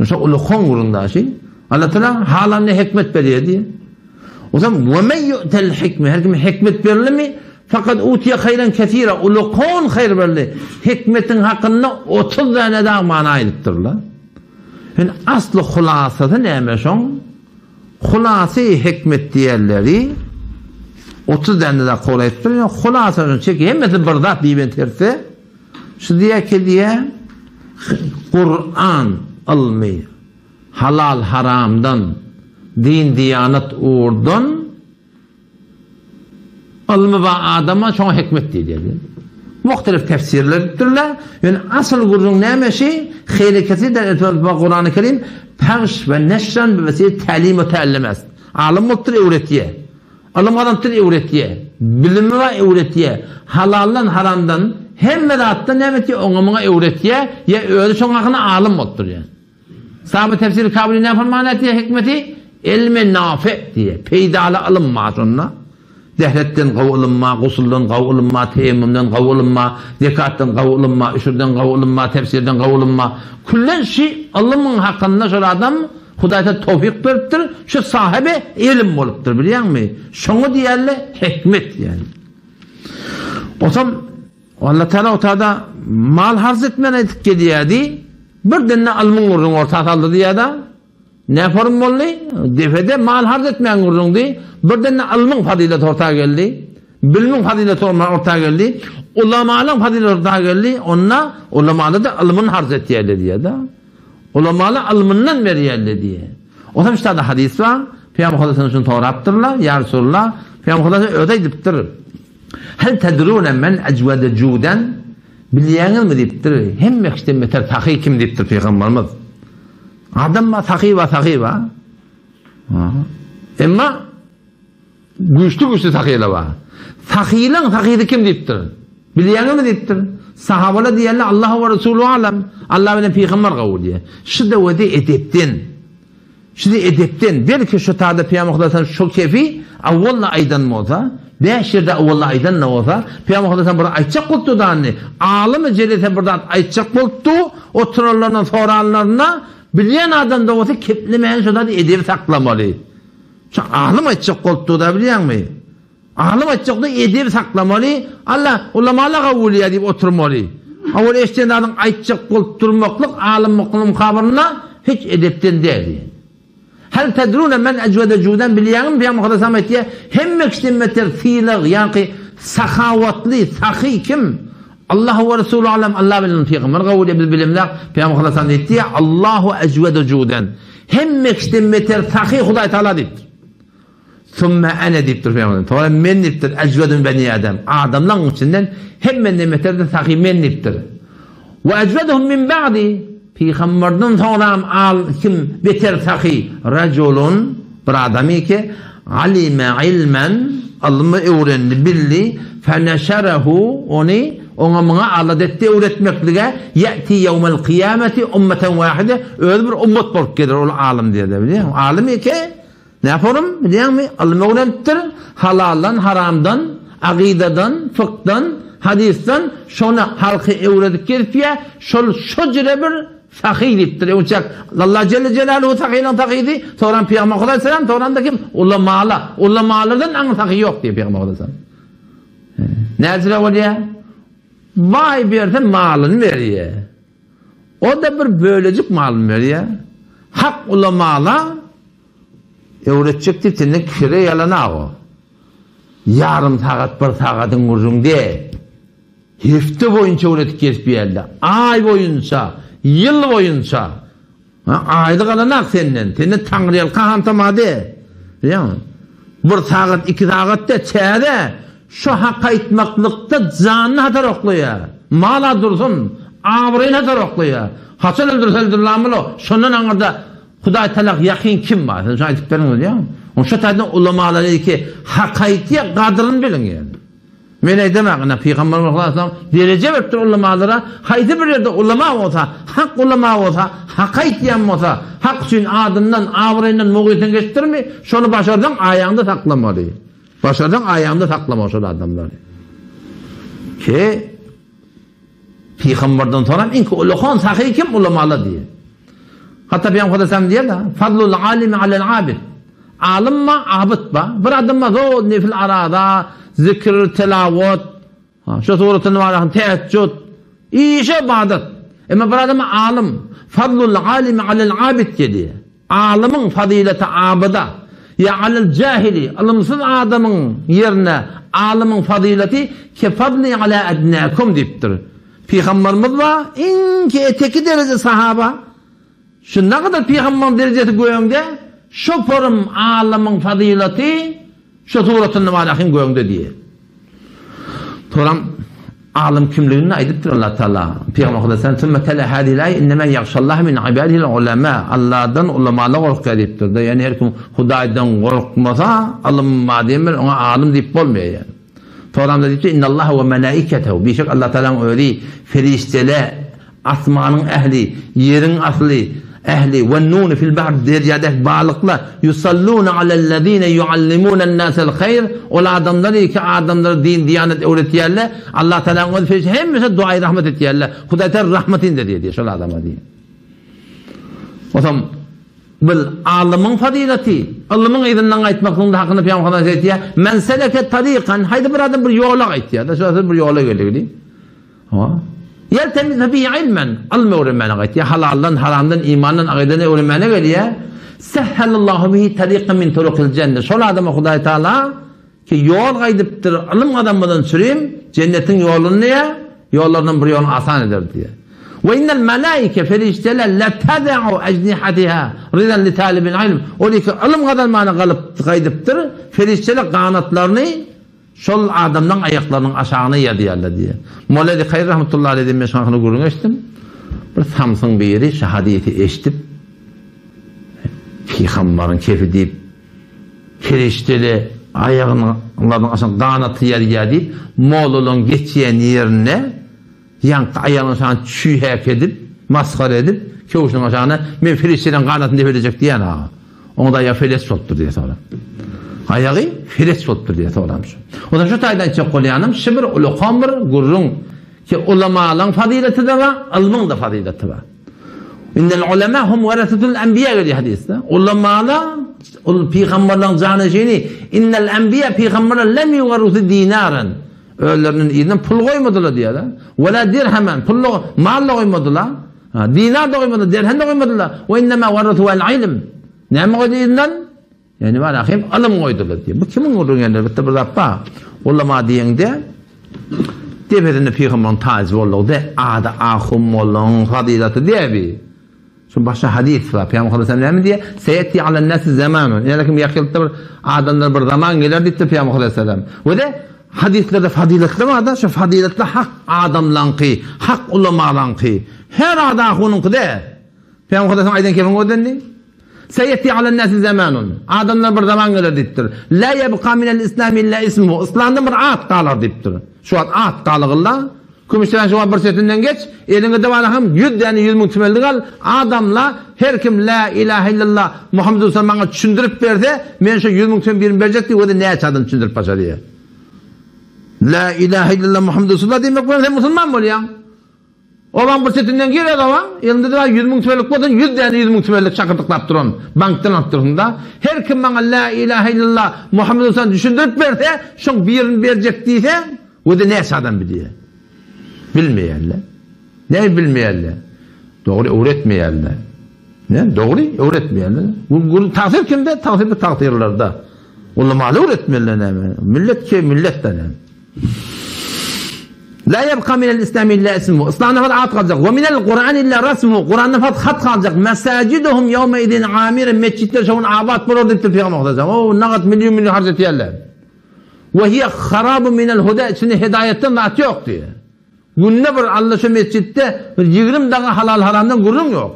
Şo uly koň gürrüň daşy. Allah Teala halanyna hikmet berýär diýýär. O zaman wa men yu'tel hikme, her kime hikmet berilimi, fakat utiye hayran kesira, uly kon haýyr berildi. Hikmetiň hakynda 30 däne dag mana aýdypdyrlar. Indi asly hulasasy näme şoň? Hulasy hikmet diýerleri 30 däne zat kowul aýdypdyr. Ýöne hulasasyny çek, hemmesi bir zat diýben terse, şu diýýär ki diýýär, Kur'an ylmy. Halal-haramdan, din-diýanat ugurdan ylmy bar adama şoňa hikmet diýilýär. Muhtelif tefsirler edipdirler. Ýöne asyl gürrüň näme şi? Heýli kesir der etmez Kurany Kerim pahş we neşren bi wesile tälim we tällüm est. Alym bolupdyr öwretýär. Ylym gazanypdyr öwretýär. Bilimi bar öwretýär. Halaldan haramdan hemme zatdan näme etýär oňa muňa öwretýär ýa özi şoň hakynda alym bolup durýar. Sahaby tefsiri Kabuli näme forman aýtýar hikmeti? Ilmi nafi diýýär. Peýdaly ylym bar şonda. Dehretden gowy ylym bar, gusuldan gowy ylym bar, teýemmumdan gowy ylym bar, zekatdan gowy ylym bar, üşürden gowy ylym bar, tefsirden gowy ylym bar. Küllen şi ylymyň hakynda şol adam Hudaýa towfyk beripdir, şu sahyby ilim bolupdyr, bilýäňmi? Şoňa diýýärler hikmet diýýär. Otam Allah Teala otada mal harç etmän aýdyp gelýärdi. Birden-de ylmyň gürrüňi orta saldy diýýär-de. Ne forum boldy? Depede mal harç etmän gürrüňdi. Birden-de ylmyň fazileti orta geldi. Bilimiň fazileti orta geldi. Ulamalaryň fazileti orta geldi. Onda ulamalar-da ylmyny harç etýärler diýýär-de. Ulamalar ylmyndan berýärler diýýär. Onsoň şu taýda hadys bar. Pygamber Hudaýdan şuny sorapdyrlar, Ýa Resulallah, Pygamber Hudaý özi aýdypdyr. Hel tedrune men ejwede juden? Bilýäňizmi diýipdir. Hemme kişiden beter sahy kim diýipdir Pygamberimiz. Adam bar, sahy bar, sahy bar. Emma Güýçli-güýçli sahylar bar. Sahylaň sahysy kim diýipdir? Bilýäňizmi diýipdir. Sahabalar diýýärler, Allahu we Resuluhu alam. Allah bilen pygamber gowy diýýär. Şu döwede edepden. Şu edepden. Belki şu tada Pygamber Hudaýdan şu kefi awwalda aýdan bolsa, bäş ýerde awwalda aýdan da bolsa, Pygamber Hudaýdan bir aýtjak bolupdy dany. Alymy jelese bir zat aýtjak bolupdy, oturanlardan soranlarynda bilýän adam da bolsa keplemän şu zady edebi saklamaly. Şu alym aýtjak bolupdyr-da bilýäňmi? Alym aýtjakda edep saklamaly, Alla ulamalar gawulýar diýip oturmaly. Owal eşden zadyň aýtjak bolup durmaklyk alymlygyň habarynda hiç edepden däl diýen. Hal tedrune men ejwede juden bilýäňmi Pygamber Hudaý aýtýar, hemme kişiden beter sylag, ýaňky sahawatly, sahy kim? Allahu we Resulü alam, Allah bilen pygamber gawulýar, biz bilemzok. Pygamber Hudaý aýtýar, Allahu ejwede juden. Hemme kişiden beter sahy Hudaý Tagala diýipdir. Sümme ene diýipdir Pygamberimiz. Soňra men diýipdir, ejwedun beni Adem. Adamlaryň içinden hemmenden beter-de sahy men diýipdir. We ejweduhum min ba'di. Pygamberden soňram al kim beter sahy? Rajulun bir adam ki alime ilmen ylmy öwrendi, bildi, feneşerehu ony Oňa muňa alat etdi öwretmeklige, Ýe'ti ýewmel kyýameti ummeten wahide, özi bir ummat bolup geler ol alym diýerler, bilýäňmi? Alym eke, näporum, bilýäňmi? Ylym öwrenipdir, halaldan, haramdan, agydadan, fykdan, hadysdan şony halky öwredip gezipýär, şol şo jüre bir sahy diýipdir. Öňçäk Allah jelle jelaluhu sahylaň sahysy, soňram Pygamber Hudaý salam, soňram-da kim? Ulamala. Ulamalardan aňry sahy ýok diýýär Pygamber Hudaý salam. Näçe bolýar? Baý berse malyny berýär. O-da bir bölejik malyny berýär. Hak ulamala öwretjek diýip senden kireý alan-a o. Ýarym sagat, bir sagadyň gürrüň däl. Hepde boýunça öwredip gezip ýörler. Aý boýunça, ýyl boýunça. Ha, aýlyk alanak senden. Senden taňryýalka hantama de. Bilýäňmi? Bir sagat, iki sagat de, çäre. Şu hak aýtmaklykda janyny hatar oklaýar. Mala dursun, abraýyny hatar oklaýar. Haçan öldürse öldürlamyl o. Şondan aňyrda Hudaý talak ýakyn kim bar? Sen şony aýdyp beriň bilýäňmi? Oň şu taýdan ulamalar ki hak aýtýar, gadryny biliň ýaly. Men aýdamak, ine, Pygamberimiz sallallahu aleyhi ve sellem dereje beripdir ulamalara, haýsy bir ýerde ulama bolsa, hak ulama bolsa, hak aýtýan bolsa, hak üçin adyndan, abraýyndan, mugytyndan geçdirmi, şony başarsaň aýaňda saklamaly. Başarsaň aýaňda saklamaly şol adamlary. Ki, Pygamberden soňram iň ulakan sahy kim? Ulamalar diýýär. Hatda Pygamber sallallahu aleyhi ve sellem diýýär-de, Fadlul alimi alel abid. Alym ba, abyt ba. Bir adam ba zol nefil araza, zikr, telawat, şu suratyny barahan teheccüd, işe ibadat. Emma bir adam alym, fadlul alimi alel abid diýdi. Alymyň fazileti abyda, ýa alel jahili, ylymsyz adamyň ýerine alymyň fazileti ke fadli ala adnakum diýipdir. Pygamberimiz ba, iň eteki dereje sahaba. Şu nagada pygambaryň derejesi gögde, şo forum alymyň fazylaty şo suratynda bar ahim gögde diýýär. Soram alym kimligini aýdypdyr Allah Taala. Pygamber sallallahu Sümme tele hadil aý innema ýagşallah min ibadihil ulema. Allahdan ulamalar gorkýar diýipdir. Ýani her kim Hudaýdan gorkmasa, alym bar diýen oňa alym diýip bolmaýar ýani. Soramda diýipdir, Innallaha we melaiketehu. Bişek Allah Taalanyň özi, perişdeler, asmanyň ähli, ýeriň asly, ähli, we nuni fil bahr, derýadaky balyklar, yusalluna alellezine yuallimunen nasel haýr, ol adamlar ki adamlara din, diýanet öwretýärler, Allah Taalanyň özi, perişde hemmesi duaýy rahmet etýärler. Hudaý Taala rahmet inderýär diýýär şol adama diýýär. Otam Bil alymyň fazylaty, ylmyň yzyndan gaýtmaklygyň hakynda Pygamber Hudaý aýtýar, Men seleke tarikan, haýsy bir adam bir ýola gaýtýar, da şol bir ýola geldi. Ha. Ýeltemize bi ilmen, ylm öwrenmäne gaýtýar, halaldan, haramdan, imandan, agydadan öwrenmäne gelýär. Sehhelallahu bihi tarikan min turukil jenne. Şol adama Hudaý Taala Ki ýol gaýdypdyr, ylym gazanmadan çürim, jennetiň ýoluny diýýär, ýollaryndan bir ýoluny asan eder diýýär. We innel melaike, perişdeler, letada'u ejnihatiha ridan li talibil ilm, ol ki ylym gazanmana galyp gaýdypdyr, perişdeler ganatlaryny şol adamlaryň aýaklarynyň aşagyna ýazýarlar diýýär. Molla Kaýry rahmetullahi aleýh men şoň hakynda gürrüň eşitdim. Bir samsyň biri şu hadysy eşidip, Pygambaryň kefi diýip, Perişdeli aýagynyň aşagyna ganaty ýazýar diýip, mollalaryň geçýän ýerinde ýaňky aýagynyň aşagyna çüý-häk edip, masgara edip, köwşüniň aşagyna men perişdeleň ganatyny depelejek diýýän aga. Oňa-da aýagy feleç bolupdyr diýýär soňra. Aýagy feleç bolupdyr diýýär soňra. Onsoň şu taýdan aýtjak bolýanym, şu bir ulakan bir gürrüň ki, ulamalaryň fazylaty-da bar, ylmyň-da fazylaty bar. Innel ulema hum warasatul enbiýa gelýär hadysda. Ulamalar ol pygamberleriň janyşyny. Innel enbiýa pygamberler lem yuwarrusu dinaran. Özleriniň yzyndan pul goýmadylar diýýär. We la dirhemen pul mal da goýmadylar. Dinar da goýmadylar, dirhem de goýmadylar. We innema warrasu al ilm. Näme goýdy yzyndan? Ýöne bar ahim ylym goýdular diýýär. Bu kimiň gürrüňi elbetde bir zat bar. Ulama diýeňde depesinde pygambaryň täji boldugy ady ahun mollaň fazylaty diýýär bi. Şu başga hadys bar. Pygamber sallallahu näme diýýär? Seýeti alen nasi zamanun. Ýa kim ýakylda bir adamlar bir zaman geler diýipdir Pygamber sallallahu aleyhi We de hadislerde fazylatly bar-da, şu fazylatly hak adamlaňky, hak ulamalaňky. Her ady ahunyňky däl. Pygamber sallallahu aýdan kemiň gözlendi. Seýeti alen-nasi zamanun. Adamlar bir zaman geler diýipdir. La ýebka minel islami illa ismuhu. Yslamdan bir at galar diýipdir. Şu wagt at galygylla. Kümüşden şu wagt bir setinden geç, eliňe dewala hem 100 däne 100 müň tümenlik al. Adamla her kim la ilahe illallah Muhammed Resulullah maňa düşündirip berse, men şu 100 müň tümen birini berjek diýip, o-da näçe adam düşündirip başarýar. La ilahe illallah Muhammed Resulullah diýmek bilen sen musulman bolýaň. Obaň bir çetinden gir obaň, elinde-de bar 100 müň tümenlik bolsa, 100 däne 100 müň tümenlik şakyrdyklap duran, bankdan alyp dursun-da. Her kim maňa Lä ilahe illallah Muhammed Resulullah düşündirip berse, şoň birini berjek diýse, o-da näçe adam bilýär? Bilmeýärler. Näme bilmeýärler? Dogry öwretmeýärler. Ne? Dogry öwretmeýärler. Bu bu tagsyr kimde? Tagsyr bu tagsyrlarda. Ulamalar öwretmeliler näme? Millet ki, millet de näme? La ýebka minel islami illa ismuhu. Yslamdan fakat at galjak. We minel Kur'an illa rasmuhu. Kur'andan fakat hat galjak. Mesajiduhum ýewme idin amire. Mesjitler şo gün abat bolar diýipdir Pygamber sallallahu aleyhi ve sellem. O nagat milýon milýon harç etýärler. We hiye harabu minel huda. İçinde hidaýetden zat ýok diýýär. Günde bir Alla şu mesjitde bir 20 daga halal haramdan gürrüň ýok.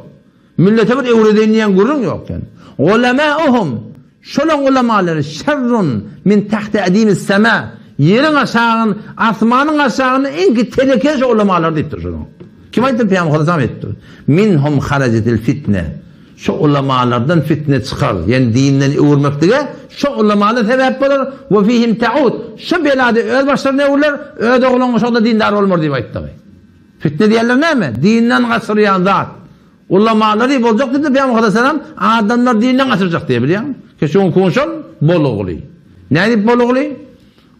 Millete bir öwredeýin diýen gürrüň ýok ýani. Ulemauhum, şolaň ulamalary şerrun min tahti adimis sema, ýeriň aşagyn, asmanyň aşagynda iň ki teleke şu ulamalar diýipdir şolaň. Kim aýtdy? Pygamber sallallahu aleyhi ve sellem aýtdyr. Minhum harajatil fitne. Şu ulamalardan fitne çykar. Ýani dinden öwürmeklige şu ulamalar sebäp bolar. We fihim ta'ud. Şu belada öz başlaryna öwrüler, öz ogluň şonda dindar bolmar diýip aýtdy. Fitne diýenler näme? Dinden gaçyrýan zat. Ulamalary boljak diýdi Pygamber aleyhisselam, adamlar dinden gaçyrjak diýe bilýäňmi? Ki şuň kun şol bolugly. Nädip bolugly?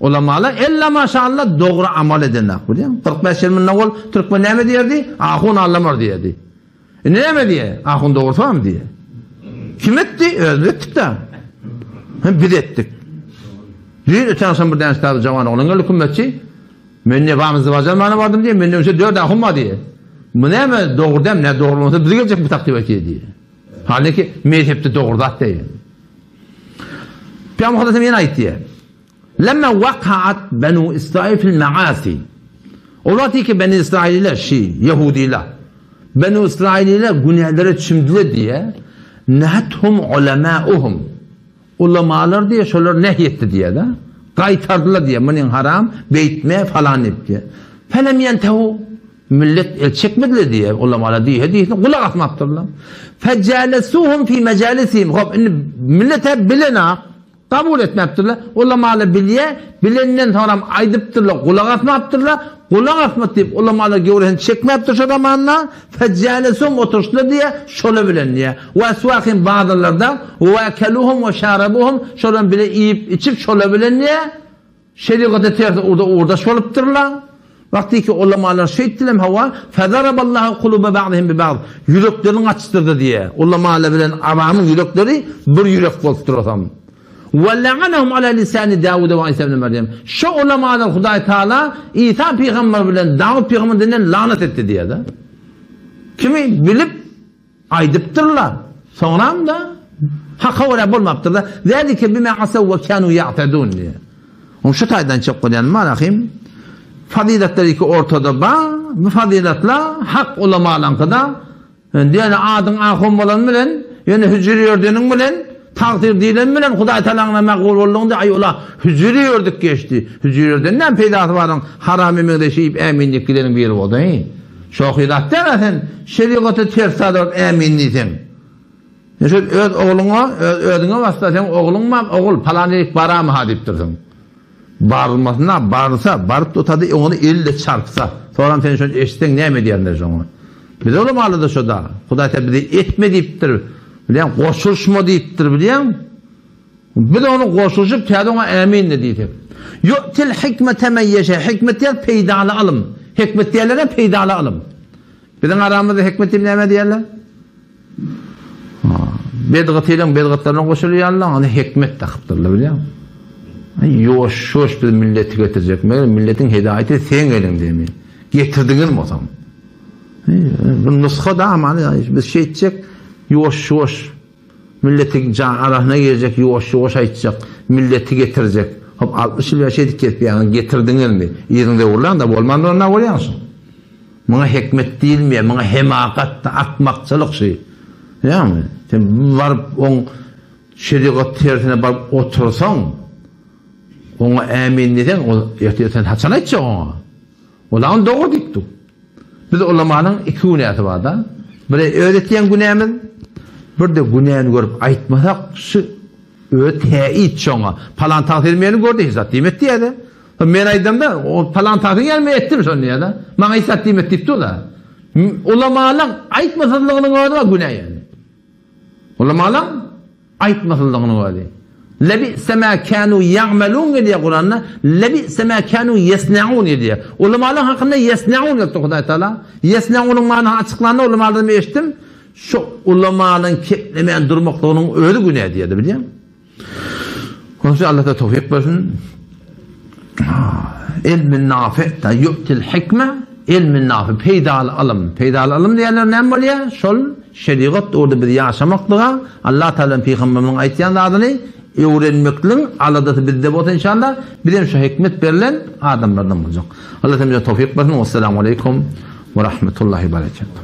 Ulamalar ella maşallah dogry amal edenler bilýäňmi? 45 ýyl mundan owal türkmen näme diýerdi? Ahun allamar diýerdi. Indi näme diýer? Ahun dogrusammy diýer. Kim etdi? Özümiz etdik-de. Hem biz etdik. Düýn öten agşam bir däne ştaby jawan oglan geldi kümmetçi. Men ne bamyzdy bajarmana bardym diýýär, menden öňçe dört ahun bar diýýär. Bu näme, dogry dämi, nä dogry bolmasa biz geljek bu takdyba diýýär. Haliki mezhepde dogry zat diýýär. Pygamber sallallahu ýene aýtýar. Lemma wakaat banu Israil fil maasi. Olar diýki bani Israililer şi ýehudiler. Banu Israililer günälere çümdüler diýe. Nahthum ulemauhum. Ulamalar diýe şolar nehy etdi diýe-de. Gaýtardylar diýe, munyň haram, beýtme falan diýip diýe. Felem ýentehu millet el çekmediler diýe, ulamalar diýhe diýse gulak asmapdyrlar. Fejalasuhum fi mejalisihim. Hop indi millet-ä bilenak, kabul etmäpdirler. Ulamalar bilýä, bilenden soňram aýdypdyrlar, gulak asmapdyrlar. Gulak asma diýip ulamalar göwresini çekmäpdir şo zamanda. Fejalesum oturyşdylar diýýär, şolar bilen diýýär. We eswakihim bazarlarda, we ekeluhum we şarabuhum şolar bilen bile iýip içip şolar bilen diýýär. Şerigata ters ugurda ugurdaş bolupdyrlar. Wagtyky ulamalar şeýtdiler hawa, fezaraballahu kuluba ba'dihim bi ba'd. Ýüreklerini gaçdyrdy diýýär. Ulamalar bilen awamyň ýürekleri bir ýürek bolupdyr osam. We la'anahum ala lisani Dawuda we Isa ibn Merýem. Şo ulamalar Hudaý Taala Isa pygamber bilen Dawut pygamber dilinden lanat etdi diýýär-de. Kimi bilip aýdypdyrlar. Soňram-da haka görä bolmapdyr-da. Zalike bima asaw we kanu ya'tadun diýýär. Oň şu taýdan çykyp bolýan bar ahym. Fazylatlar iki ortada bar. Bu fazylatlar hak ulamalaňkyda. Indi ýöne adyň ahun bolany bilen, ýöne hüjür ýördeniň bilen, tagsyr diýlen bilen Hudaý talaňyna magul bolduň-da, aý ula, hüjür ýördük geçdi. Hüjür ýörden näme peýdasy baryň, haram ýemegiň-de şeýip ämin diýip gideniň biri boldy-eý. Şohy zat däl-ä sen, şerigata ters zada baryp ämin diýseň. Sen şol öz ogluňa, öz özüňe basda, seň ogluň bar, ogul, palan ýerik baramy-ha diýipdirsiň. Barylmasyna barylsa, baryp tutady, oňa elle çarpsa. Soram sen şony eşitseň näme edýärler şoňa? Biz ulamalarda şo-da. Hudaý sen bizi etme diýipdir. Bilýäň, goşulyşma diýipdir, bilýäň? Biz ony goşulyşyp, täze oňa ämin-de diýsek. Ýu'til hikmete men ýeşe. Hikmet diýýär peýdaly ylym. Hikmet diýýärler peýdaly ylym. Biziň aramyzda hikmet diýip näme diýýärler? Bedgatylaryň bedgatlaryna goşulýarlar, ony hikmet dakypdyrlar, bilýäňmi? Ýuwaş-ýuwaş biz milleti getirjek. Meger milletiň hidaýaty seň eliňdemi? Getirdiňizmi bolsam? Bu nusga da amany biz şeýtjek, ýuwaş-ýuwaş milletiň arasyna girjek, ýuwaş-ýuwaş aýtjak, milleti getirjek. Hop 60 ýyl bäri şeýdip gelip ýaňy getirdiňizmi? Yzyňda öwrüläňde bolman duranda bolýaň şu. Muňa hikmet diýilmeýär, muňa hemakat, akmakçylyk şy. Bilýäňmi? Sen baryp oň şerigat tersine baryp otursaň, oňa ämin diýseň, ol ertir sen haçan aýtjak oňa? Ol aň dogry diýip dur. Biz ulamanyň iki günäsi bar-da. Biri öz etýän günämiz, bir-de günäni görüp aýtmasak, şu öz täýit şoňa. Palan tagsyr meni gördi, hiç zat diýmedi diýýär-de. Men aýdamda, o palan tagsyr ýaly men etdim şony diýýär-de. Maňa hiç zat diýmedi diýip dur-da. Ulamalaň aýtmasyzlygynyň özi bar günä ýaly. Ulamalaň aýtmasyzlygynyň özi. Lebi'se ma kanu ýa'melun diýýär Kuranda. Lebi'se ma kanu ýesne'un diýýär. Ulamalaň hakynda ýesne'un diýipdir Hudaý Taala. Ýesne'unyň manysyny açyklanda ulamalardan men eşitdim. Şu ulamalaň keplemän durmaklygynyň özi günä diýýärdi, bilýäňmi? Onuň üçin Allah towfik bersin. Ilmi nafi da yu'til hikme, ilmi nafi peýdaly ylym. Peýdaly ylym diýenler näme bolýar? Şol şerigat ugurda biz ýaşamaklyga, Allah Taala pygamberimiziň aýtýan zadyny öwrenmekligiň aladasy bizde bolsa inşallah, biz hem şu hikmet berlen adamlardan boljak. Allah hemmämize towfik bersin. Wessalamu aleýkum we rahmetullahi we berekatuh.